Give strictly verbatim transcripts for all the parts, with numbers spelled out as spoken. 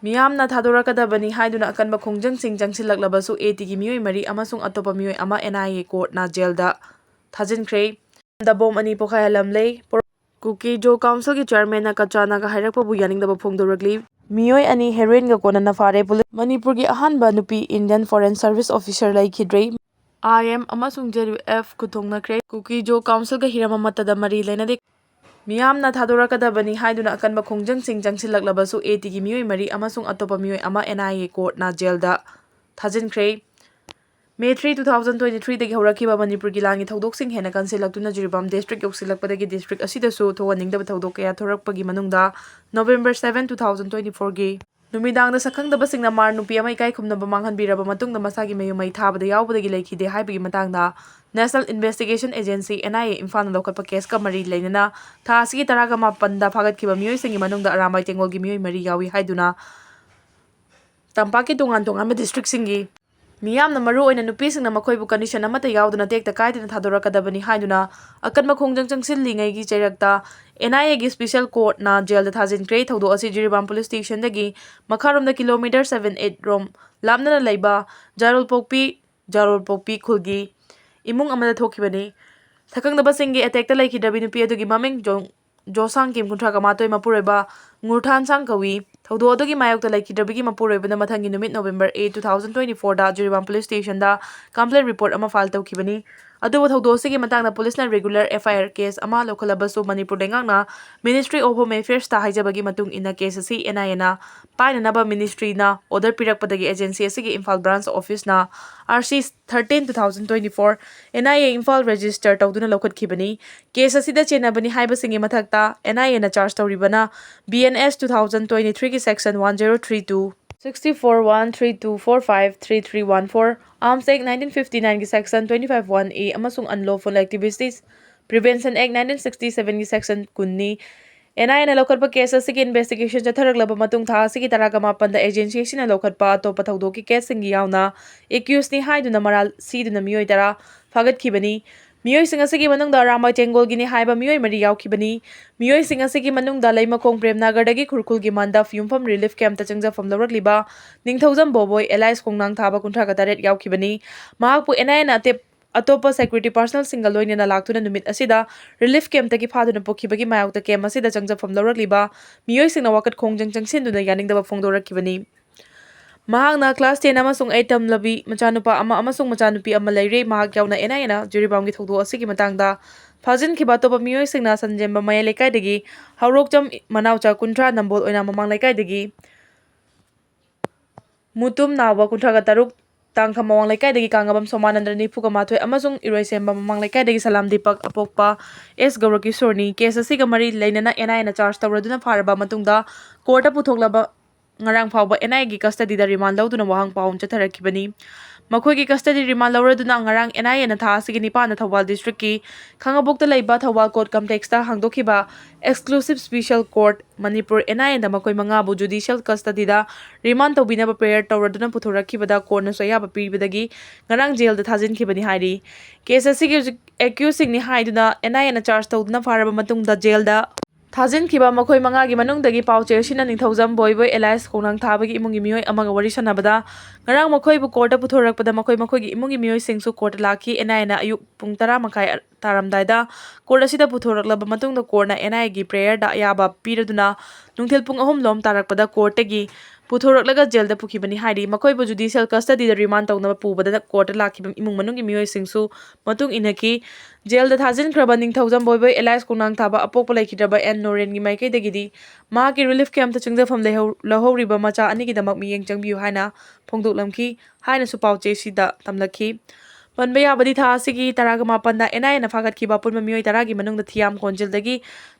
ꯃꯤꯌꯥꯝꯅ ꯊꯥꯗꯣꯔꯛꯀꯗꯕꯅꯤ ꯍꯥꯏꯗꯨꯅ ꯑꯀꯟꯕ ꯈꯣꯡꯖꯪꯁꯤꯡ ꯆꯪꯁꯤꯜꯂꯛꯂꯕꯁꯨ, ATꯒꯤ ꯃꯤꯑꯣꯏ ꯃꯔꯤ ꯑꯃꯁꯨꯡ ꯑꯇꯣꯞꯄ ꯃꯤꯑꯣꯏ ꯑꯃ NIA ꯀꯣꯔꯠꯅ ꯖꯦꯜꯗ ꯊꯥꯖꯤꯟꯈ꯭ꯔꯦ꯫ ꯕꯣꯝ ꯑꯅꯤ ꯄꯣꯈꯥꯏꯍꯜꯂꯝꯂꯦ꯫ ꯀꯨꯀꯤ ꯖꯣ ꯀꯥꯎꯟꯁꯤꯜꯒꯤ ꯆꯤꯌꯔꯃꯦꯟꯅ ꯀꯆꯥꯅꯥꯒ ꯍꯥꯏꯔꯛꯄꯕꯨ ꯌꯥꯅꯤꯡꯗꯕ ꯐꯣꯡꯗꯣꯔꯛꯂꯤ꯫ ꯃꯤꯑꯣꯏ ꯑꯅꯤ ꯍꯦꯔꯣꯏꯟꯒ ꯀꯣꯟꯅꯅ ꯐꯥꯔꯦ꯫ ꯄꯨꯂꯤꯁ꯫ ꯃꯅꯤꯄꯨꯔꯒꯤ ꯑꯍꯥꯟꯕ ꯅꯨꯄꯤ Indian Foreign Service Officer ꯂꯩꯈꯤꯗ꯭ꯔꯦ꯫ IM ꯑꯃꯁꯨꯡ ZUF ꯈꯨꯊꯣꯡꯅꯈ꯭ꯔꯦ꯫ ꯀꯨꯀꯤ ꯖꯣ ꯀꯥꯎꯟꯁꯤꯜꯒ ꯍꯤꯔꯝ ꯑꯃꯠꯇꯗ ꯃꯔꯤ ꯂꯩꯅꯗꯦ꯫ ꯃꯤꯌꯥꯝꯅ ꯊꯥꯗꯣꯔꯛꯀꯗꯕꯅꯤ ꯍꯥꯏꯗꯨꯅ ꯑꯀꯟꯕ ꯈꯣꯡꯖꯪꯁꯤꯡ ꯆꯪꯁꯤꯜꯂꯛꯂꯕꯁꯨ, ATꯒꯤ ꯃꯤꯑꯣꯏ ꯃꯔꯤ ꯑꯃꯁꯨꯡ ꯑꯇꯣꯞꯄ ꯃꯤꯑꯣꯏ ꯑꯃ NIA ꯀꯣꯔꯠꯅ ꯖꯦꯜꯗ ꯊꯥꯖꯤꯟꯈ꯭ꯔꯦ꯫ May three, two thousand twenty threeꯗꯒꯤ ꯍꯧꯔꯛꯈꯤꯕ ꯃꯅꯤꯄꯨꯔꯒꯤ ꯂꯥꯟꯒꯤ ꯊꯧꯗꯣꯛꯁꯤꯡ ꯍꯦꯟꯅ ꯀꯟꯁꯤꯜꯂꯛꯇꯨꯅ ꯖꯤꯔꯤꯕꯥꯝ ꯗꯤꯁꯇ꯭ꯔꯤꯛ ꯌꯧꯁꯤꯜꯂꯛꯄꯗꯒꯤ ꯗꯤꯁꯇ꯭ꯔꯤꯛ ꯑꯁꯤꯗꯁꯨ ꯊꯣꯛꯍꯟꯅꯤꯡꯗꯕ ꯊꯧꯗꯣꯛ ꯀꯌꯥ ꯊꯣꯔꯛꯄꯒꯤ ꯃꯅꯨꯡꯗ November seven, two thousand twenty fourꯒꯤ ꯅꯨꯃꯤꯗꯥꯡꯗ ꯁꯛꯈꯪꯗꯕꯁꯤꯡꯅ ꯃꯥꯔ ꯅꯨꯄꯤ ꯑꯃ ꯏꯀꯥꯏ ꯈꯨꯝꯅꯕ ꯃꯥꯡꯍꯟꯕꯤꯔꯕ ꯃꯇꯨꯡꯗ ꯃꯁꯥꯒꯤ ꯃꯌꯨꯝ ꯃꯩ ꯊꯥꯕꯗ ꯌꯥꯎꯕꯗꯒꯤ ꯂꯩꯈꯤꯗꯦ ꯍꯥꯏꯕꯒꯤ ꯃꯇꯥꯡꯗ National Investigation Agency, NIA, ꯏꯝꯐꯥꯜꯅ ꯂꯧꯈꯠꯄ ꯀꯦꯁꯀ ꯃꯔꯤ ꯂꯩꯅꯅ ꯊꯥ ꯑꯁꯤꯒꯤ ꯇꯔꯥꯒ ꯃꯥꯄꯟꯗ ꯐꯥꯒꯠꯈꯤꯕ ꯃꯤꯑꯣꯏꯁꯤꯡꯒꯤ ꯃꯅꯨꯡꯗ ꯑꯔꯥꯝꯕꯥꯏ ꯇꯦꯡꯒꯣꯜꯒꯤ ꯃꯤꯑꯣꯏ ꯃꯔꯤ ꯌꯥꯎꯏ ꯍꯥꯏꯗꯨꯅ ꯇꯝꯄꯥꯛꯀꯤ ꯇꯣꯉꯥꯟ ꯇꯣꯉꯥꯟꯕ ꯗꯤꯁꯇ꯭ꯔꯤꯛꯁꯤꯡꯒꯤ ꯃꯤꯌꯥꯝꯅ, ꯃꯔꯨꯑꯣꯏꯅ ꯅꯨꯄꯤꯁꯤꯡꯅ, ꯃꯈꯣꯏꯕꯨ ꯀꯟꯗꯤꯁꯟ ꯑꯃꯠꯇ ꯌꯥꯎꯗꯅ ꯇꯦꯛꯇ ꯀꯥꯏꯗꯅ ꯊꯥꯗꯣꯔꯛꯀꯗꯕꯅꯤ ꯍꯥꯏꯗꯨꯅ ꯑꯀꯟꯕ ꯈꯣꯡꯖꯪ ꯆꯪꯁꯤꯜꯂꯤꯉꯩꯒꯤ ꯆꯩꯔꯛꯇ NIAꯒꯤ ꯁ꯭ꯄꯦꯁꯤꯌꯦꯜ ꯀꯣꯔꯠꯅ ꯖꯦꯜꯗ ꯊꯥꯖꯤꯟꯈ꯭ꯔꯦ꯫ ꯊꯧꯗꯣꯛ ꯑꯁꯤ ꯖꯤꯔꯤꯕꯥꯝ ꯄꯨꯂꯤꯁ ꯁ꯭ꯇꯦꯁꯟꯗꯒꯤ ꯃꯈꯥꯔꯣꯝꯗ ꯀꯤꯂꯣꯃꯤꯇꯔ seven eight ꯔꯣꯝ ꯂꯥꯞꯅꯅ ꯂꯩꯕ ꯖꯥꯔꯣꯜꯄꯣꯛꯄꯤ, ꯖꯥꯔꯣꯜꯄꯣꯛꯄꯤ ꯈꯨꯜꯒꯤ ꯏꯃꯨꯡ ꯑꯃꯗ ꯊꯣꯛꯈꯤꯕꯅꯤ꯫ ꯁꯛꯈꯪꯗꯕꯁꯤꯡꯒꯤ ꯑꯦꯇꯦꯛꯇ ꯂꯩꯈꯤꯗ꯭ꯔꯕꯤ ꯅꯨꯄꯤ ꯑꯗꯨꯒꯤ ꯃꯃꯤꯡ ꯖꯣ-, ꯖꯣꯁꯥꯡ ꯀꯤꯝ, ꯀꯨꯟꯊ꯭ꯔꯥꯒ ꯃꯥꯊꯣꯏ, ꯃꯄꯨꯔꯣꯏꯕ ꯉꯨꯔꯊꯥꯟꯁꯥꯡ ꯀꯧꯏ꯫ ꯊꯧꯗꯣꯛ ꯑꯗꯨꯒꯤ ꯃꯥꯌꯣꯛꯇ ꯂꯩꯈꯤꯗ꯭ꯔꯕꯤꯒꯤ ꯃꯄꯨꯔꯣꯏꯕꯅ ꯃꯊꯪꯒꯤ ꯅꯨꯃꯤꯠ November eight, two thousand twenty fourꯗ ꯖꯤꯔꯤꯕꯥꯝ ꯄꯨꯂꯤꯁ ꯁ꯭ꯇꯦꯁꯟꯗ complaint report ꯑꯃ file ꯇꯧꯈꯤꯕꯅꯤ꯫ ꯑꯗꯨꯕꯨ ꯊꯧꯗꯣꯛ ꯑꯁꯤꯒꯤ ꯃꯇꯥꯡꯗ ꯄꯨꯂꯤꯁꯅ regular FIR case ꯑꯃ ꯂꯧꯈꯠꯂꯕꯁꯨ, ꯃꯅꯤꯄꯨꯔ ꯂꯩꯉꯥꯛꯅ Ministry of Home Affairsꯇ ꯍꯥꯏꯖꯕꯒꯤ ꯃꯇꯨꯡ ꯏꯟꯅ case ꯑꯁꯤ NIAꯅ ꯄꯥꯏꯅꯅꯕ ministryꯅ order ꯄꯤꯔꯛꯄꯗꯒꯤ agency ꯑꯁꯤꯒꯤ Imphal branch officeꯅ RC thirteen, two thousand twenty four NIA Imphal register ꯇꯧꯗꯨꯅ ꯂꯧꯈꯠꯈꯤꯕꯅꯤ꯫ Case ꯑꯁꯤꯗ ꯆꯦꯟꯅꯕꯅꯤ ꯍꯥꯏꯕꯁꯤꯡꯒꯤ ꯃꯊꯛꯇ NIAꯅ charge ꯇꯧꯔꯤꯕꯅ BNS two thousand twenty threeꯒꯤ section one zero three two, sixty four one three two four five three three one four, Arms Act nineteen fifty nineꯒꯤ section twenty five one A ꯑꯃꯁꯨꯡ Unlawful Activities Prevention Act nineteen sixty sevenꯒꯤ section ꯀꯨꯟꯅꯤ꯫ NIAꯅ ꯂꯧꯈꯠꯄ case ꯑꯁꯤꯒꯤ investigation ꯆꯠꯊꯔꯛꯂꯕ ꯃꯇꯨꯡ, ꯊꯥ ꯑꯁꯤꯒꯤ ꯇꯔꯥꯒ ꯃꯥꯄꯟꯗ agency ꯑꯁꯤꯅ ꯂꯧꯈꯠꯄ ꯑꯇꯣꯞꯄ ꯊꯧꯗꯣꯛꯀꯤ caseꯁꯤꯡꯒꯤ ꯌꯥꯎꯅ accusedꯅꯤ ꯍꯥꯏꯗꯨꯅ ꯃꯔꯥꯜ ꯁꯤꯗꯨꯅ ꯃꯤꯑꯣꯏ ꯇꯔꯥ ꯐꯥꯒꯠꯈꯤꯕꯅꯤ꯫ ꯃꯤꯑꯣꯏꯁꯤꯡ ꯑꯁꯤꯒꯤ ꯃꯅꯨꯡꯗ ꯑꯔꯥꯝꯕꯥꯏ ꯇꯦꯡꯒꯣꯜꯒꯤꯅꯤ ꯍꯥꯏꯕ ꯃꯤꯑꯣꯏ ꯃꯔꯤ ꯌꯥꯎꯈꯤꯕꯅꯤ꯫ ꯃꯤꯑꯣꯏꯁꯤꯡ ꯑꯁꯤꯒꯤ ꯃꯅꯨꯡꯗ ꯂꯩꯃꯈꯣꯡ ꯄ꯭ꯔꯦꯝꯅꯒꯔꯗꯒꯤ ꯈꯨꯔꯈꯨꯜꯒꯤ ꯃꯟꯗꯞ ꯌꯨꯝꯐꯝ ꯔꯤꯂꯤꯐ ꯀꯦꯝꯞꯇ ꯆꯪꯖꯐꯝ ꯂꯧꯔꯛꯂꯤꯕ ꯅꯤꯡꯊꯧꯖꯝ ꯕꯣꯕꯣꯏ ꯑꯦꯂꯥꯏꯁ ꯈꯣꯡꯅꯥꯡ ꯊꯥꯕ ꯀꯨꯟꯊ꯭ꯔꯥꯒ ꯇꯔꯦꯠ ꯌꯥꯎꯈꯤꯕꯅꯤ꯫ ꯃꯍꯥꯛꯄꯨ ꯑꯦꯟ ꯑꯥꯏ ꯑꯦꯅ ꯑꯇꯦꯞ-, ꯑꯇꯣꯞꯄ ꯁꯦꯀ꯭ꯌꯨꯔꯤꯇꯤ ꯄꯥꯔꯁꯅꯦꯜꯁꯤꯡꯒ ꯂꯣꯏꯅꯅ ꯂꯥꯛꯇꯨꯅ ꯅꯨꯃꯤꯠ ꯑꯁꯤꯗ ꯔꯤꯂꯤꯐ ꯀꯦꯝꯞꯇꯒꯤ ꯐꯥꯗꯨꯅ ꯄꯨꯈꯤꯕꯒꯤ ꯃꯥꯌꯣꯛꯇ ꯀꯦꯝꯞ ꯑꯁꯤꯗ ꯆꯪꯖꯐꯝ ꯂꯧꯔꯛꯂꯤꯕ ꯃꯤꯑꯣꯏꯁꯤꯡꯅ ꯋꯥꯀꯠ ꯈꯣꯡꯖꯪ ꯆꯪꯁꯤꯟꯗꯨꯅ ꯌꯥꯅꯤꯡꯗꯕ ꯐꯣꯡꯗꯣꯔꯛꯈꯤꯕꯅꯤ꯫ ꯃꯍꯥꯛꯅ ꯀ꯭ꯂꯥꯁ ꯇꯦꯟ ꯑꯃꯁꯨꯡ ꯑꯩꯠ ꯇꯝꯂꯕꯤ ꯃꯆꯥꯅꯨꯄꯥ ꯑꯃ ꯑꯃꯁꯨꯡ ꯃꯆꯥꯅꯨꯄꯤ ꯑꯃ ꯂꯩꯔꯦ꯫ ꯃꯍꯥꯛ ꯌꯥꯎꯅ ꯑꯦꯟ ꯑꯥꯏ ꯑꯦꯅ ꯖꯤꯔꯤꯕꯥꯝꯒꯤ ꯊꯧꯗꯣꯛ ꯑꯁꯤꯒꯤ ꯃꯇꯥꯡꯗ ꯐꯥꯖꯤꯟꯈꯤꯕ ꯑꯇꯣꯞꯄ ꯃꯤꯑꯣꯏꯁꯤꯡꯅ ꯁꯟꯖꯦꯝꯕ ꯃꯌꯥꯏ ꯂꯩꯀꯥꯏꯗꯒꯤ ꯍꯧꯔꯣꯛꯆꯝ ꯃꯅꯥꯎꯆꯥ ꯀꯨꯟꯊ꯭ꯔꯥ ꯅꯝꯕꯣꯜ ꯑꯣꯏꯅꯥꯝ ꯃꯃꯥꯡ ꯂꯩꯀꯥꯏꯗꯒꯤ ꯃꯨꯇꯨꯝ ꯅꯥꯎꯕ ꯀꯨꯟꯊ꯭ꯔꯥꯒ ꯇꯔꯨꯛ, ꯇꯥꯡꯈ ꯃꯃꯥꯡ ꯂꯩꯀꯥꯏꯗꯒꯤ ꯀꯥꯡꯉꯕꯝ ꯁꯣꯃꯥꯅꯟꯗ ꯅꯤꯐꯨꯒ ꯃꯥꯊꯣꯏ ꯑꯃꯁꯨꯡ ꯏꯔꯣꯏꯁꯦꯝꯕ ꯃꯃꯥꯡ ꯂꯩꯀꯥꯏꯗꯒꯤ ꯁꯂꯥꯝ ꯗꯤꯄꯛ ꯑꯄꯣꯛꯄ ꯑꯦꯁ ꯒꯧꯔꯀꯤꯁꯣꯔꯅꯤ꯫ ꯀꯦꯁ ꯑꯁꯤꯒ ꯃꯔꯤ ꯂꯩꯅꯅ ꯑꯦꯟ ꯑꯥꯏ ꯑꯦꯅ ꯆꯥꯔꯖ ꯇꯧꯔꯗꯨꯅ ꯐꯥꯔꯕ ꯃꯇꯨꯡꯗ ꯀꯣꯔꯠꯇ ꯄꯨꯊꯣꯛꯂꯕ ꯉꯔꯥꯡ ꯐꯥꯎꯕ ꯑꯦꯟ ꯑꯥꯏ ꯑꯦꯒꯤ ꯀꯁꯇꯗꯤꯗ ꯔꯤꯃꯥꯟ ꯂꯧꯗꯨꯅ ꯋꯥꯍꯪ ꯄꯥꯎꯍꯪ ꯆꯠꯊꯔꯛꯈꯤꯕꯅꯤ꯫ ꯃꯈꯣꯏꯒꯤ ꯀꯁꯇꯗꯤ ꯔꯤꯃꯥꯟ ꯂꯧꯔꯗꯨꯅ ꯉꯔꯥꯡ ꯑꯦꯟ ꯑꯥꯏ ꯑꯦꯅ ꯊꯥ ꯑꯁꯤꯒꯤ ꯅꯤꯄꯥꯟꯗ ꯊꯧꯕꯥꯜ ꯗꯤꯁꯇ꯭ꯔꯤꯛꯀꯤ ꯈꯥꯉꯕꯣꯛꯇ ꯂꯩꯕ ꯊꯧꯕꯥꯜ ꯀꯣꯔꯠ ꯀꯝꯄ꯭ꯂꯦꯛꯁꯇ ꯍꯥꯡꯗꯣꯛꯈꯤꯕ exclusive special court Manipur N I ꯑꯦꯗ ꯃꯈꯣꯏ ꯃꯉꯥꯕꯨ ꯖꯨꯗꯤꯁꯤꯌꯦꯜ ꯀꯁꯇꯗꯤꯗ ꯔꯤꯃꯥꯟ ꯇꯧꯕꯤꯅꯕ ꯄ꯭ꯔꯦꯌꯔ ꯇꯧꯔꯗꯨꯅ ꯄꯨꯊꯣꯔꯛꯈꯤꯕꯗ ꯀꯣꯔꯠꯅꯁꯨ ꯑꯌꯥꯕ ꯄꯤꯕꯗꯒꯤ ꯉꯔꯥꯡ ꯖꯦꯜꯗ ꯊꯥꯖꯤꯟꯈꯤꯕꯅꯤ ꯍꯥꯏꯔꯤ꯫ ꯀꯦꯁ ꯑꯁꯤꯒꯤ ꯍꯧꯖꯤꯛ ꯑꯦꯀ꯭ꯌꯨꯁꯁꯤꯡꯅꯤ ꯍꯥꯏꯗꯨꯅ ꯑꯦꯟ ꯑꯥꯏ ꯑꯦꯅ ꯆꯥꯔꯖ ꯇꯧꯗꯨꯅ ꯐꯥꯔꯕ ꯃꯇꯨꯡꯗ ꯖꯦꯜꯗ ꯊꯥꯖꯤꯟꯈꯤꯕ ꯃꯈꯣꯏ ꯃꯉꯥꯒꯤ ꯃꯅꯨꯡꯗꯒꯤ ꯄꯥꯎ ꯆꯦ ꯑꯁꯤꯅ ꯅꯤꯡꯊꯧꯖꯝ ꯕꯣꯏꯕꯣꯏ ꯑꯦꯂꯥꯏꯁ ꯈꯣꯡꯅꯥꯡ ꯊꯥꯕꯒꯤ ꯏꯃꯨꯡꯒꯤ ꯃꯤꯑꯣꯏ ꯑꯃꯒ ꯋꯥꯔꯤ ꯁꯥꯟꯅꯕꯗ ꯉꯔꯥꯡ ꯃꯈꯣꯏꯕꯨ ꯀꯣꯔꯠꯇ ꯄꯨꯊꯣꯔꯛꯄꯗ ꯃꯈꯣꯏ ꯃꯈꯣꯏꯒꯤ ꯏꯃꯨꯡꯒꯤ ꯃꯤꯑꯣꯏꯁꯤꯡꯁꯨ ꯀꯣꯔꯠꯇ ꯂꯥꯛꯈꯤ꯫ ꯑꯦꯟ ꯑꯥꯏ ꯑꯦꯅ ꯑꯌꯨꯛ ꯄꯨꯡ ꯇꯔꯥ ꯃꯈꯥꯏ ꯇꯥꯔꯝꯗꯥꯏꯗ ꯀꯣꯔꯠ ꯑꯁꯤꯗ ꯄꯨꯊꯣꯔꯛꯂꯕ ꯃꯇꯨꯡꯗ ꯀꯣꯔꯠꯅ ꯑꯦꯟ ꯑꯥꯏ ꯑꯦꯒꯤ ꯄ꯭ꯔꯦꯌꯔꯗ ꯑꯌꯥꯕ ꯄꯤꯔꯗꯨꯅ ꯅꯨꯡꯊꯤꯜ ꯄꯨꯡ ꯑꯍꯨꯝ ꯂꯣꯝ ꯇꯥꯔꯛꯄꯗ ꯀꯣꯔꯠꯇꯒꯤ ꯄꯨꯊꯣꯔꯛꯂꯒ ꯖꯦꯜꯗ ꯄꯨꯈꯤꯕꯅꯤ ꯍꯥꯏꯔꯤ꯫ ꯃꯈꯣꯏꯕꯨ ꯖꯨꯗꯤꯁꯤꯌꯦꯜ ꯀꯁꯇꯗꯤꯗ ꯔꯤꯃꯥꯟ ꯇꯧꯅꯕ ꯄꯨꯕꯗ ꯀꯣꯔꯠꯇ ꯂꯥꯛꯈꯤꯕ ꯏꯃꯨꯡ ꯃꯅꯨꯡꯒꯤ ꯃꯤꯑꯣꯏꯁꯤꯡꯁꯨ ꯃꯇꯨꯡ ꯏꯟꯅꯈꯤ꯫ ꯖꯦꯜꯗ ꯊꯥꯖꯤꯟꯈ꯭ꯔꯕ ꯅꯤꯡꯊꯧꯖꯝ ꯕꯣꯏꯕꯣꯏ ꯑꯦꯂꯥꯏꯁ ꯈꯣꯡꯅꯥꯡ ꯊꯥꯕ ꯑꯄꯣꯛꯄ ꯂꯩꯈꯤꯗ꯭ꯔꯕ ꯑꯦꯟ ꯅꯣꯔꯦꯟꯒꯤ ꯃꯥꯏꯀꯩꯗꯒꯤꯗꯤ ꯃꯍꯥꯛꯀꯤ ꯔꯤꯂꯤꯐ ꯀꯦꯝꯞꯇ ꯆꯪꯖꯐꯝ ꯂꯩꯍꯧ-, ꯂꯧꯍꯧꯔꯤꯕ ꯃꯆꯥ ꯑꯅꯤꯒꯤꯗꯃꯛ ꯃꯤꯠꯌꯦꯡ ꯆꯪꯕꯤꯌꯨ ꯍꯥꯏꯅ ꯐꯣꯡꯗꯣꯛꯂꯝꯈꯤ ꯍꯥꯏꯅꯁꯨ ꯄꯥꯎ ꯆꯦꯁꯤꯗ ꯇꯝꯂꯛꯈꯤ꯫ ꯄꯟꯕ ꯌꯥꯕꯗꯤ ꯊꯥ ꯑꯁꯤꯒꯤ ꯇꯔꯥꯒ ꯃꯥꯄꯟꯗ ꯑꯦꯟ ꯑꯥꯏ ꯑꯦꯅ ꯐꯥꯒꯠꯈꯤꯕ ꯑꯄꯨꯟꯕ ꯃꯤꯑꯣꯏ ꯇꯔꯥꯒꯤ ꯃꯅꯨꯡꯗ ꯊꯤꯌꯥꯝ ꯈꯣꯟꯖꯤꯜꯗꯒꯤ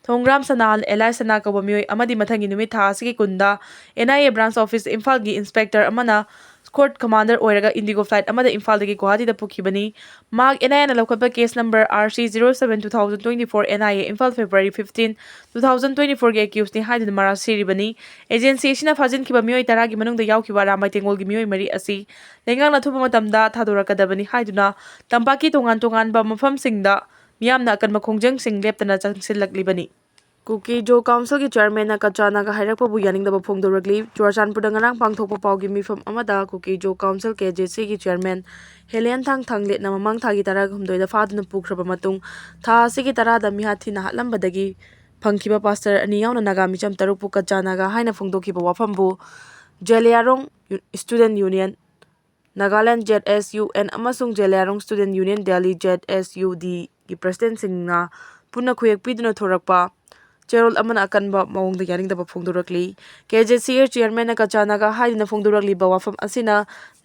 ꯊꯣꯡꯒ꯭ꯔꯥꯝ ꯁꯅꯥ ꯑꯦꯂꯥꯏꯁ ꯁꯅꯥ ꯀꯧꯕ ꯃꯤꯑꯣꯏ ꯑꯃꯗꯤ ꯃꯊꯪꯒꯤ ꯅꯨꯃꯤꯠ ꯊꯥ ꯑꯁꯤꯒꯤ ꯀꯨꯟꯗ N I A branch office ꯏꯝꯐꯥꯜꯒꯤ ꯏꯟꯁꯄꯦꯛꯇꯔ ꯑꯃꯅ Escort commander ꯑꯣꯏꯔꯒ Indigo flight ꯑꯃꯗ ꯏꯝꯐꯥꯜꯗꯒꯤ ꯒꯨꯋꯥꯍꯥꯇꯤꯗ ꯄꯨꯈꯤꯕꯅꯤ꯫ ꯃꯍꯥꯛ ꯑꯦꯟ ꯑꯥꯏ ꯑꯦꯅ ꯂꯧꯈꯠꯄ case number R C zero seven two thousand twenty four, N I A, Imphal, February fifteen, two thousand twenty fourꯒꯤ accused ꯅꯤ ꯍꯥꯏꯗꯨꯅ ꯃꯔꯥꯜ ꯁꯤꯔꯤꯕꯅꯤ꯫ Agency ꯑꯁꯤꯅ ꯐꯥꯖꯤꯟꯈꯤꯕ ꯃꯤꯑꯣꯏ ꯇꯔꯥꯒꯤ ꯃꯅꯨꯡꯗ ꯌꯥꯎꯈꯤꯕ ꯑꯔꯥꯝꯕꯥꯏ ꯇꯦꯡꯒꯣꯜꯒꯤ ꯃꯤꯑꯣꯏ ꯃꯔꯤ ꯑꯁꯤ ꯂꯩꯉꯥꯛꯅ ꯑꯊꯨꯕ ꯃꯇꯝꯗ ꯊꯥꯗꯣꯔꯛꯀꯗꯕꯅꯤ ꯍꯥꯏꯗꯨꯅ ꯇꯝꯄꯥꯛꯀꯤ ꯇꯣꯉꯥꯟ ꯇꯣꯉꯥꯟꯕ ꯃꯐꯝꯁꯤꯡꯗ ꯃꯤꯌꯥꯝꯅ ꯑꯀꯟꯕ ꯈꯣꯡꯖꯪꯁꯤꯡ ꯂꯦꯞꯇꯅ ꯆꯪꯁꯤꯜꯂꯛꯂꯤꯕꯅꯤ꯫ ꯀꯨꯀꯤ-ꯖꯣ ꯀꯥꯎꯟꯁꯤꯜꯒꯤ ꯆꯦꯌꯔꯃꯦꯟꯅ ꯀꯆꯥ ꯅꯥꯒꯥ ꯍꯥꯏꯔꯛꯄꯕꯨ ꯌꯥꯅꯤꯡꯗꯕ ꯐꯣꯡꯗꯣꯔꯛꯂꯤ꯫ ꯆꯨꯔꯥꯆꯥꯟꯄꯨꯔꯗ ꯉꯔꯥꯡ ꯄꯥꯡꯊꯣꯛꯄ ꯄꯥꯎꯒꯤ ꯃꯤꯐꯝ ꯑꯃꯗ ꯀꯨꯀꯤ-ꯖꯣ ꯀꯥꯎꯟꯁꯤꯜ, ꯀꯦ ꯖꯦ ꯁꯤꯒꯤ ꯆꯦꯌꯔꯃꯦꯟ ꯍꯦꯂꯦꯟ ꯊꯥꯡ ꯊꯥꯡꯂꯦꯠꯅ ꯃꯃꯥꯡ ꯊꯥꯒꯤ ꯇꯔꯥꯍꯨꯝꯗꯣꯏꯗ ꯐꯥꯗꯨꯅ ꯄꯨꯈ꯭ꯔꯕ ꯃꯇꯨꯡ, ꯊꯥ ꯑꯁꯤꯒꯤ ꯇꯔꯥꯗ ꯃꯤꯍꯥꯠ ꯊꯤꯅ ꯍꯥꯠꯂꯝꯕꯗꯒꯤ ꯐꯪꯈꯤꯕ ꯄꯥꯁꯇꯔ ꯑꯅꯤ ꯌꯥꯎꯅ ꯅꯥꯒꯥ ꯃꯤꯆꯝ ꯇꯔꯨꯛꯄꯨ ꯀꯆꯥ ꯅꯥꯒꯥ ꯍꯥꯏꯅ ꯐꯣꯡꯗꯣꯛꯈꯤꯕ ꯋꯥꯐꯝꯕꯨ ꯖꯦꯂꯤꯌꯥꯔꯣꯡ U-, Student Union, Nagaland, Z S U N, ꯑꯃꯁꯨꯡ ꯖꯦꯂꯤꯌꯥꯔꯣꯡ Student Union, Delhi, Z S U D, ꯒꯤ ꯄ꯭ꯔꯁꯤꯗꯦꯟꯁꯤꯡꯅ ꯄꯨꯟꯅ ꯈꯨꯌꯦꯛ ꯄꯤꯗꯨꯅ ꯊꯣꯔꯛꯄ ꯆꯦꯔꯣꯜ ꯑꯃꯅ ꯑꯀꯟꯕ ꯃꯑꯣꯡꯗ ꯌꯥꯅꯤꯡꯗꯕ ꯐꯣꯡꯗꯣꯔꯛꯂꯤ꯫ ꯀꯦ ꯖꯦ ꯁꯤ ꯑꯦ ꯆꯦꯌꯔꯃꯦꯟꯅ ꯀꯆꯥ ꯅꯥꯒꯥ ꯍꯥꯏꯗꯨꯅ ꯐꯣꯡꯗꯣꯔꯛꯂꯤꯕ ꯋꯥꯐꯝ ꯑꯁꯤꯅ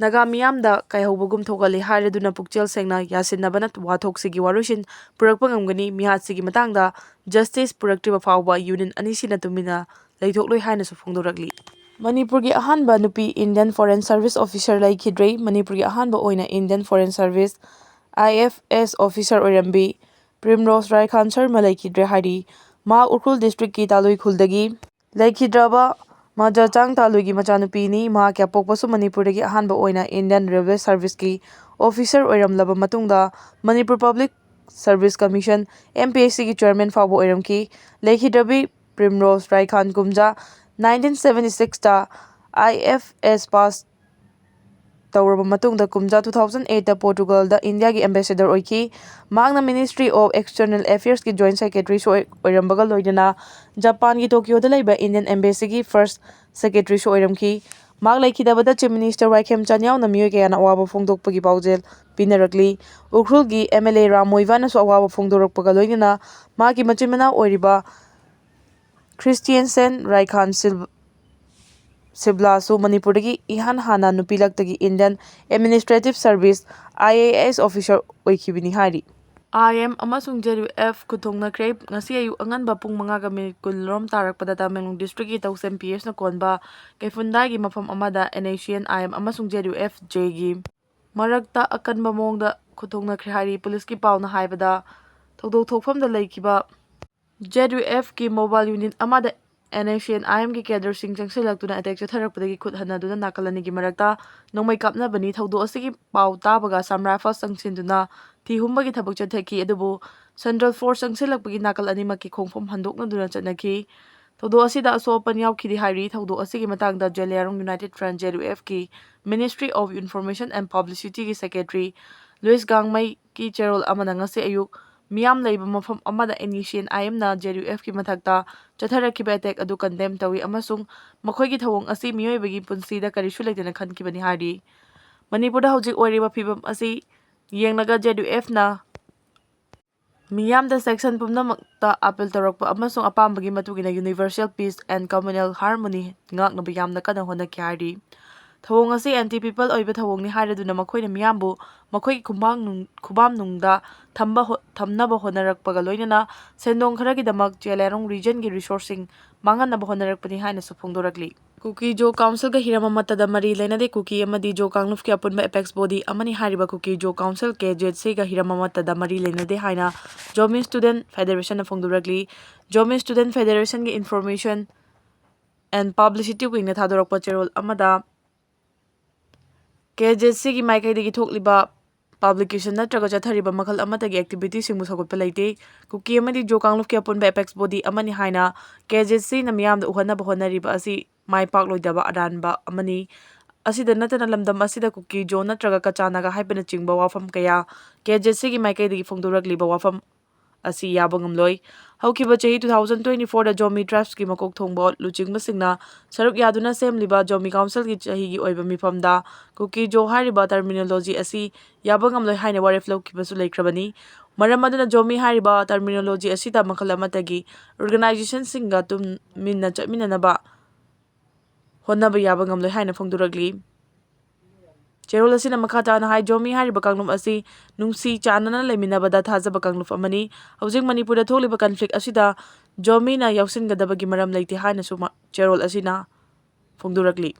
ꯅꯥꯒꯥ ꯃꯤꯌꯥꯝꯗ ꯀꯥꯏꯍꯧꯕꯒꯨꯝ ꯊꯣꯛꯍꯜꯂꯤ ꯍꯥꯏꯔꯗꯨꯅ ꯄꯨꯛꯆꯦꯜ ꯁꯦꯡꯅ ꯌꯥꯁꯤꯟꯅꯕꯅ ꯋꯥꯊꯣꯛꯁꯤꯒꯤ ꯋꯥꯔꯣꯏꯁꯤꯟ ꯄꯨꯔꯛꯄ ꯉꯝꯒꯅꯤ꯫ ꯃꯤꯍꯥꯠꯁꯤꯒꯤ ꯃꯇꯥꯡꯗ justice ꯄꯨꯔꯛꯇ꯭ꯔꯤꯕ ꯐꯥꯎꯕ union ꯑꯅꯤꯁꯤꯅ ꯇꯨꯃꯤꯟꯅ ꯂꯩꯊꯣꯛꯂꯣꯏ ꯍꯥꯏꯅꯁꯨ ꯐꯣꯡꯗꯣꯔꯛꯂꯤ꯫ ꯃꯅꯤꯄꯨꯔꯒꯤ ꯑꯍꯥꯟꯕ ꯅꯨꯄꯤ Indian Foreign Service Officer ꯂꯩꯈꯤꯗ꯭ꯔꯦ꯫ ꯃꯅꯤꯄꯨꯔꯒꯤ ꯑꯍꯥꯟꯕ ꯑꯣꯏꯅ Indian Foreign Service, I F S, officer ꯑꯣꯏꯔꯝꯕꯤ ꯄ꯭ꯔꯤꯝꯔꯣꯁ ꯔꯥꯏꯈꯥꯟ Sharma ꯂꯩꯈꯤꯗ꯭ꯔꯦ ꯍꯥꯏꯔꯤ꯫ ꯃꯍꯥꯛ ꯎꯈ꯭ꯔꯨꯜ district ꯀꯤ ꯇꯥꯂꯨꯏ ꯈꯨꯜꯗꯒꯤ ꯂꯩꯈꯤꯗ꯭ꯔꯕ ꯃꯖꯥꯆꯥꯡ ꯇꯥꯂꯨꯏꯒꯤ ꯃꯆꯥꯅꯨꯄꯤꯅꯤ꯫ ꯃꯍꯥꯛꯀꯤ ꯑꯄꯣꯛꯄꯁꯨ ꯃꯅꯤꯄꯨꯔꯗꯒꯤ ꯑꯍꯥꯟꯕ ꯑꯣꯏꯅ Indian Railway Service ꯀꯤ officer ꯑꯣꯏꯔꯝꯂꯕ ꯃꯇꯨꯡꯗ Manipur Public Service Commission, M P S C ꯒꯤ chairman ꯐꯥꯎꯕ ꯑꯣꯏꯔꯝꯈꯤ꯫ ꯂꯩꯈꯤꯗ꯭ꯔꯕꯤ ꯄ꯭ꯔꯤꯝꯔꯣꯁ ꯔꯥꯏꯈꯥꯟ ꯀꯨꯝꯖꯥ nineteen seventy six ꯇ I F S pass ꯇꯧꯔꯕ ꯃꯇꯨꯡꯗ ꯀꯨꯝꯖꯥ two thousand eight ꯇ ꯄꯣꯔꯇꯨꯒꯜꯗ ꯏꯟꯗꯤꯌꯥꯒꯤ ambassador ꯑꯣꯏꯈꯤ꯫ ꯃꯍꯥꯛꯅ Ministry of External Affairs ꯀꯤ joint secretary ꯁꯨ ꯑꯣꯏ-, ꯑꯣꯏꯔꯝꯕꯒ ꯂꯣꯏꯅꯅ ꯖꯄꯥꯟꯒꯤ ꯇꯣꯀꯤꯌꯣꯗ ꯂꯩꯕ Indian embassy ꯒꯤ first secretary ꯁꯨ ꯑꯣꯏꯔꯝꯈꯤ꯫ ꯃꯍꯥꯛ ꯂꯩꯈꯤꯗꯕꯗ Chief Minister ꯋꯥꯏꯈꯦꯝ ꯆꯟ ꯌꯥꯎꯅ ꯃꯤꯑꯣꯏ ꯀꯌꯥꯅ ꯑꯋꯥꯕ ꯐꯣꯡꯗꯣꯛꯄꯒꯤ ꯄꯥꯎꯖꯦꯜ ꯄꯤꯅꯔꯛꯂꯤ꯫ ꯎꯈ꯭ꯔꯨꯜꯒꯤ M L A ꯔꯥꯝ ꯃꯣꯏꯕꯥꯅꯁꯨ ꯑꯋꯥꯕ ꯐꯣꯡꯗꯣꯔꯛꯄꯒ ꯂꯣꯏꯅꯅ ꯃꯍꯥꯛꯀꯤ ꯃꯆꯤꯟ ꯃꯅꯥꯎ ꯑꯣꯏꯔꯤꯕ ꯈ꯭ꯔꯤꯁꯇꯤꯌꯟꯁꯦꯟ ꯔꯥꯏꯈꯥꯟ ꯁꯤꯜ-, ꯁꯤꯕꯂꯥꯁꯨ ꯃꯅꯤꯄꯨꯔꯗꯒꯤ ꯏꯍꯥꯟ ꯍꯥꯟꯅ ꯅꯨꯄꯤ ꯂꯛꯇꯒꯤ Indian Administrative Service, I A S, officer ꯑꯣꯏꯈꯤꯕꯅꯤ ꯍꯥꯏꯔꯤ꯫ I M ꯑꯃꯁꯨꯡ Z U F ꯈꯨꯠꯊꯣꯡꯅꯈ꯭ꯔꯦ꯫ ꯉꯁꯤ ꯑꯌꯨꯛ ꯑꯉꯟꯕ ꯄꯨꯡ ꯃꯉꯥꯒ ꯃꯤꯅꯤꯠ ꯀꯨꯟ ꯔꯣꯝ ꯇꯥꯔꯛꯄꯗ ꯇꯃꯦꯡꯂꯣꯡ ꯗꯤꯁꯇ꯭ꯔꯤꯛꯀꯤ ꯇꯧꯁꯦꯝ P Hꯅ ꯀꯣꯟꯕ ꯀꯩꯐꯨꯟꯗꯥꯏꯒꯤ ꯃꯐꯝ ꯑꯃꯗ N A C N I M ꯑꯃꯁꯨꯡ Z U F Jꯒꯤ ꯃꯔꯛꯇ ꯑꯀꯟꯕ ꯃꯑꯣꯡꯗ ꯈꯨꯠꯊꯣꯡꯅꯈ꯭ꯔꯦ ꯍꯥꯏꯔꯤ꯫ ꯄꯨꯂꯤꯁꯀꯤ ꯄꯥꯎꯅ ꯍꯥꯏꯕꯗ, ꯊꯧꯗꯣꯛ ꯊꯣꯛꯐꯝꯗ ꯂꯩꯈꯤꯕ Z U Fꯀꯤ mobile unit ꯑꯃꯗ N A C N I Mꯒꯤ cadreꯁꯤꯡ ꯆꯪꯁꯤꯜꯂꯛꯇꯨꯅ attack ꯆꯠꯊꯔꯛꯄꯗꯒꯤ ꯈꯨꯠ ꯍꯟꯅꯗꯨꯅ ꯅꯥꯀꯜ ꯑꯅꯤꯒꯤ ꯃꯔꯛꯇ ꯅꯣꯡꯃꯩ ꯀꯥꯞꯅꯕꯅꯤ꯫ ꯊꯧꯗꯣꯛ ꯑꯁꯤꯒꯤ ꯄꯥꯎ ꯇꯥꯕꯒ Assam Rifles ꯆꯪꯁꯤꯟꯗꯨꯅ ꯊꯤ ꯍꯨꯝꯕꯒꯤ ꯊꯕꯛ ꯆꯠꯊꯈꯤ, ꯑꯗꯨꯕꯨ Central Force ꯆꯪꯁꯤꯜꯂꯛꯄꯒꯤ ꯅꯥꯀꯜ ꯑꯅꯤꯃꯛꯀꯤ ꯈꯣꯡꯐꯝ ꯍꯟꯗꯣꯛꯅꯗꯨꯅ ꯆꯠꯅꯈꯤ꯫ ꯊꯧꯗꯣꯛ ꯑꯁꯤꯗ ꯑꯁꯣꯛ ꯑꯄꯟ ꯌꯥꯎꯈꯤꯗꯦ ꯍꯥꯏꯔꯤ꯫ ꯊꯧꯗꯣꯛ ꯑꯁꯤꯒꯤ ꯃꯇꯥꯡꯗ Zeliangrong United Front, Z U Fꯀꯤ Ministry of Information and Publicityꯒꯤ secretary ꯂꯨꯏꯁ ꯒꯥꯡꯃꯩꯒꯤ ꯆꯦꯔꯣꯜ ꯑꯃꯅ ꯉꯁꯤ ꯑꯌꯨꯛ ꯃꯤꯌꯥꯝ ꯂꯩꯕ ꯃꯐꯝ ꯑꯃꯗ N A C N I Mꯅ Z U Fꯀꯤ ꯃꯊꯛꯇ ꯆꯠꯊꯔꯛꯈꯤꯕ attack ꯑꯗꯨ condemn ꯇꯧꯏ ꯑꯃꯁꯨꯡ ꯃꯈꯣꯏꯒꯤ ꯊꯧꯑꯣꯡ ꯑꯁꯤ ꯃꯤꯑꯣꯏꯕꯒꯤ ꯄꯨꯟꯁꯤꯗ ꯀꯔꯤꯁꯨ ꯂꯩꯇꯅ ꯈꯟꯈꯤꯕꯅꯤ ꯍꯥꯏꯔꯤ꯫ ꯃꯅꯤꯄꯨꯔꯗ ꯍꯧꯖꯤꯛ ꯑꯣꯏꯔꯤꯕ ꯐꯤꯕꯝ ꯑꯁꯤ ꯌꯦꯡꯂꯒ Z U Fꯅ ꯃꯤꯌꯥꯝꯗ section ꯄꯨꯝꯅꯃꯛꯇ appeal ꯇꯧꯔꯛꯄ ꯑꯃꯁꯨꯡ ꯑꯄꯥꯝꯕꯒꯤ ꯃꯇꯨꯡ ꯏꯟꯅ universal peace and communal harmony ꯉꯥꯛꯅꯕ ꯌꯥꯝꯅ ꯀꯟꯅ ꯍꯣꯠꯅꯈꯤ ꯍꯥꯏꯔꯤ꯫ ꯊꯧꯑꯣꯡ ꯑꯁꯤ anti people ꯑꯣꯏꯕ ꯊꯧꯑꯣꯡꯅꯤ ꯍꯥꯏꯔꯗꯨꯅ ꯃꯈꯣꯏꯅ ꯃꯤꯌꯥꯝꯕꯨ ꯃꯈꯣꯏꯒꯤ ꯈꯨꯃꯥꯡꯅꯨꯡ-, ꯈꯨꯕꯥꯝꯅꯨꯡꯗ ꯊꯝꯕ ꯍꯣ-, ꯊꯝꯅꯕ ꯍꯣꯠꯅꯔꯛꯄꯒ ꯂꯣꯏꯅꯅ ꯁꯦꯟꯗꯣꯡ ꯈꯔꯒꯤꯗꯃꯛ ꯖꯦꯂꯤꯌꯥꯡꯔꯣꯡ regionꯒꯤ resourceꯁꯤꯡ ꯃꯥꯡꯍꯟꯅꯕ ꯍꯣꯠꯅꯔꯛꯄꯅꯤ ꯍꯥꯏꯅꯁꯨ ꯐꯣꯡꯗꯣꯔꯛꯂꯤ꯫ ꯀꯨꯀꯤ ꯖꯣ ꯀꯥꯎꯟꯁꯤꯜꯒ ꯍꯤꯔꯝ ꯑꯃꯠꯇꯗ ꯃꯔꯤ ꯂꯩꯅꯗꯦ꯫ ꯀꯨꯀꯤ ꯑꯃꯗꯤ ꯖꯣ ꯀꯥꯡꯂꯨꯞꯀꯤ ꯑꯄꯨꯟꯕ apex body ꯑꯃꯅꯤ ꯍꯥꯏꯔꯤꯕ ꯀꯨꯀꯤ ꯖꯣ ꯀꯥꯎꯟꯁꯤꯜ, K Z Cꯒ ꯍꯤꯔꯝ ꯑꯃꯠꯇꯗ ꯃꯔꯤ ꯂꯩꯅꯗꯦ ꯍꯥꯏꯅ Zomi Student Federationꯅ ꯐꯣꯡꯗꯣꯔꯛꯂꯤ꯫ Zomi Student Federationꯒꯤ Information and Publicity Wingꯅ ꯊꯥꯗꯣꯔꯛꯄ ꯆꯦꯔꯣꯜ ꯑꯃꯗ, K Z Cꯒꯤ ꯃꯥꯏꯀꯩꯗꯒꯤ ꯊꯣꯛꯂꯤꯕ publication ꯅꯠꯇ꯭ꯔꯒ ꯆꯠꯊꯔꯤꯕ ꯃꯈꯜ ꯑꯃꯠꯇꯒꯤ activityꯁꯤꯡꯕꯨ ꯁꯧꯒꯠꯄ ꯂꯩꯇꯦ꯫ ꯀꯨꯀꯤ ꯑꯃꯗꯤ ꯖꯣ ꯀꯥꯡꯂꯨꯞꯀꯤ ꯑꯄꯨꯟꯕ apex body ꯑꯃꯅꯤ ꯍꯥꯏꯅ K Z Cꯅ ꯃꯤꯌꯥꯝꯗ ꯎꯍꯟꯅꯕ ꯍꯣꯠꯅꯔꯤꯕ ꯑꯁꯤ ꯃꯥꯏ ꯄꯥꯛꯂꯣꯏꯗꯕ ꯑꯔꯥꯟꯕ ꯑꯃꯅꯤ꯫ ꯑꯁꯤꯗ ꯅꯠꯇꯅ ꯂꯝꯗꯝ ꯑꯁꯤꯗ ꯀꯨꯀꯤ ꯖꯣ ꯅꯠꯇ꯭ꯔꯒ ꯀꯆꯥ ꯅꯥꯒꯥ ꯍꯥꯏꯕꯅꯆꯤꯡꯕ ꯋꯥꯐꯝ ꯀꯌꯥ K Z Cꯒꯤ ꯃꯥꯏꯀꯩꯗꯒꯤ ꯐꯣꯡꯗꯣꯔꯛꯂꯤꯕ ꯋꯥꯐꯝ ꯑꯁꯤ ꯌꯥꯕ ꯉꯝꯂꯣꯏ꯫ ꯍꯧꯈꯤꯕ ꯆꯍꯤ two thousand twenty fourꯗ Zomi tribesꯀꯤ ꯃꯀꯣꯛ ꯊꯣꯡꯕ ꯂꯨꯆꯤꯡꯕꯁꯤꯡꯅ ꯁꯔꯨꯛ ꯌꯥꯗꯨꯅ ꯁꯦꯝꯂꯤꯕ Zomi Councilꯒꯤ ꯆꯍꯤꯒꯤ ꯑꯣꯏꯕ ꯃꯤꯐꯝꯗ ꯀꯨꯀꯤ ꯖꯣ ꯍꯥꯏꯔꯤꯕ terminology ꯑꯁꯤ ꯌꯥꯕ ꯉꯝꯂꯣꯏ ꯍꯥꯏꯅ ꯋꯥꯔꯦꯞ ꯂꯧꯈꯤꯕꯁꯨ ꯂꯩꯈ꯭ꯔꯕꯅꯤ꯫ ꯃꯔꯝ ꯑꯗꯨꯅ Zomi ꯍꯥꯏꯔꯤꯕ terminology ꯑꯁꯤꯗ ꯃꯈꯜ ꯑꯃꯠꯇꯒꯤ organizationꯁꯤꯡꯒ ꯇꯨꯝꯃꯤꯟꯅ ꯆꯠꯃꯤꯟꯅꯅꯕ ꯍꯣꯠꯅꯕ ꯌꯥꯕ ꯉꯝꯂꯣꯏ ꯍꯥꯏꯅ ꯐꯣꯡꯗꯣꯔꯛꯂꯤ꯫ ꯆꯦꯔꯣꯜ ꯑꯁꯤꯅ ꯃꯈꯥ ꯇꯥꯅ ꯍꯥꯏ, ꯖꯣꯃꯤ ꯍꯥꯏꯔꯤꯕ ꯀꯥꯡꯂꯨꯞ ꯑꯁꯤ ꯅꯨꯡꯁꯤ ꯆꯥꯟꯅꯅ ꯂꯩꯃꯤꯟꯅꯕꯗ ꯊꯥꯖꯕ ꯀꯥꯡꯂꯨꯞ ꯑꯃꯅꯤ꯫ ꯍꯧꯖꯤꯛ ꯃꯅꯤꯄꯨꯔꯗ ꯊꯣꯛꯂꯤꯕ ꯀꯟꯐ꯭ꯂꯤꯛ ꯑꯁꯤꯗ ꯖꯣꯃꯤꯅ ꯌꯥꯎꯁꯤꯟꯒꯗꯕꯒꯤ ꯃꯔꯝ ꯂꯩꯇꯦ ꯍꯥꯏꯅꯁꯨ ꯃ-, ꯆꯦꯔꯣꯜ ꯑꯁꯤꯅ ꯐꯣꯡꯗꯣꯔꯛꯂꯤ꯫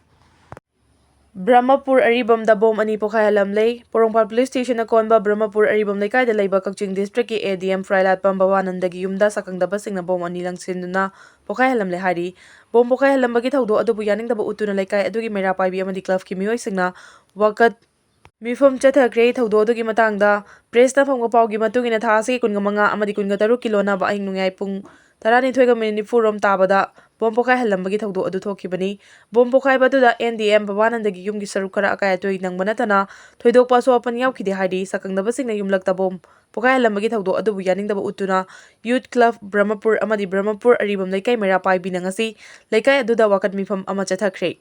ꯕ꯭ꯔꯍꯃꯄꯨꯔ ꯑꯔꯤꯕꯝꯗ ꯕꯣꯝ ꯑꯅꯤ ꯄꯣꯈꯥꯏꯍꯜꯂꯝꯂꯦ꯫ ꯄꯣꯔꯣꯝꯄꯥꯠ ꯄꯨꯂꯤꯁ ꯁ꯭ꯇꯦꯁꯟꯅ ꯀꯣꯟꯕ ꯕ꯭ꯔꯍꯃꯄꯨꯔ ꯑꯔꯤꯕꯝ ꯂꯩꯀꯥꯏꯗ ꯂꯩꯕ ꯀꯛꯆꯤꯡ ꯗꯤꯁꯇ꯭ꯔꯤꯛꯀꯤ ꯑꯦ ꯗꯤ ꯑꯦꯝ ꯐ꯭ꯔꯥꯏꯂꯥꯠꯄꯝ ꯚꯕꯥꯅꯟꯗꯒꯤ ꯌꯨꯝꯗ ꯁꯛꯈꯪꯗꯕꯁꯤꯡꯅ ꯕꯣꯝ ꯑꯅꯤ ꯂꯪꯁꯤꯟꯗꯨꯅ ꯄꯣꯈꯥꯏꯍꯜꯂꯝꯂꯦ ꯍꯥꯏꯔꯤ꯫ ꯕꯣꯝ ꯄꯣꯈꯥꯏꯍꯜꯂꯝꯕꯒꯤ ꯊꯧꯗꯣꯛ ꯑꯗꯨꯕꯨ ꯌꯥꯅꯤꯡꯗꯕ ꯎꯠꯇꯨꯅ ꯂꯩꯀꯥꯏ ꯑꯗꯨꯒꯤ ꯃꯩꯔꯥ ꯄꯥꯏꯕꯤ ꯑꯃꯗꯤ ꯀ꯭ꯂꯕꯀꯤ ꯃꯤꯑꯣꯏꯁꯤꯡꯅ ꯋꯥꯀꯠ ꯃꯤꯐꯝ ꯆꯠꯊꯈ꯭ꯔꯦ꯫ ꯊꯧꯗꯣꯛ ꯑꯗꯨꯒꯤ ꯃꯇꯥꯡꯗ ꯄ꯭ꯔꯦꯁꯅ ꯐꯪꯕ ꯄꯥꯎꯒꯤ ꯃꯇꯨꯡ ꯏꯟꯅ, ꯊꯥ ꯑꯁꯤꯒꯤ ꯀꯨꯟꯃꯉꯥ ꯑꯃꯗꯤ ꯀꯨꯟꯇꯔꯨꯛꯀꯤ ꯂꯣꯟꯅꯕ ꯑꯍꯤꯡ ꯅꯣꯡꯌꯥꯏ ꯄꯨꯡ ꯇꯔꯥꯅꯤꯊꯣꯏꯒ ꯃꯤꯅꯤꯠ ꯅꯤꯐꯨꯔꯣꯝ ꯇꯥꯕꯗ ꯕꯣꯝ ꯄꯣꯈꯥꯏꯍꯜꯂꯝꯕꯒꯤ ꯊꯧꯗꯣꯛ ꯑꯗꯨ ꯊꯣꯛꯈꯤꯕꯅꯤ꯫ ꯕꯣꯝ ꯄꯣꯈꯥꯏꯕ ꯑꯗꯨꯗ ꯑꯦꯟ ꯗꯤ ꯑꯦꯝ ꯚꯕꯥꯅꯟꯗꯒꯤ ꯌꯨꯝꯒꯤ ꯁꯔꯨꯛ ꯈꯔ ꯑꯀꯥꯏ ꯑꯇꯣꯏ ꯅꯪꯕ ꯅꯠꯇꯅ ꯊꯣꯏꯗꯣꯛꯄ ꯑꯁꯣꯛ ꯑꯄꯟ ꯌꯥꯎꯈꯤꯗꯦ ꯍꯥꯏꯔꯤ꯫ ꯁꯛꯈꯪꯗꯕꯁꯤꯡꯅ ꯌꯨꯝꯂꯛꯇ ꯕꯣꯝ ꯄꯣꯈꯥꯏꯍꯜꯂꯝꯕꯒꯤ ꯊꯧꯗꯣꯛ ꯑꯗꯨꯕꯨ ꯌꯥꯅꯤꯡꯗꯕ ꯎꯠꯇꯨꯅ ꯌꯨꯠ ꯀ꯭ꯂꯕ ꯕ꯭ꯔꯍꯃꯄꯨꯔ ꯑꯃꯗꯤ ꯕ꯭ꯔꯍꯃꯄꯨꯔ ꯑꯔꯤꯕꯝ ꯂꯩꯀꯥꯏ ꯃꯩꯔꯥ ꯄꯥꯏꯕꯤꯅ ꯉꯁꯤ ꯂꯩꯀꯥꯏ ꯑꯗꯨꯗ ꯋꯥꯀꯠ ꯃꯤꯐꯝ ꯑꯃ ꯆꯠꯊꯈ꯭ꯔꯦ꯫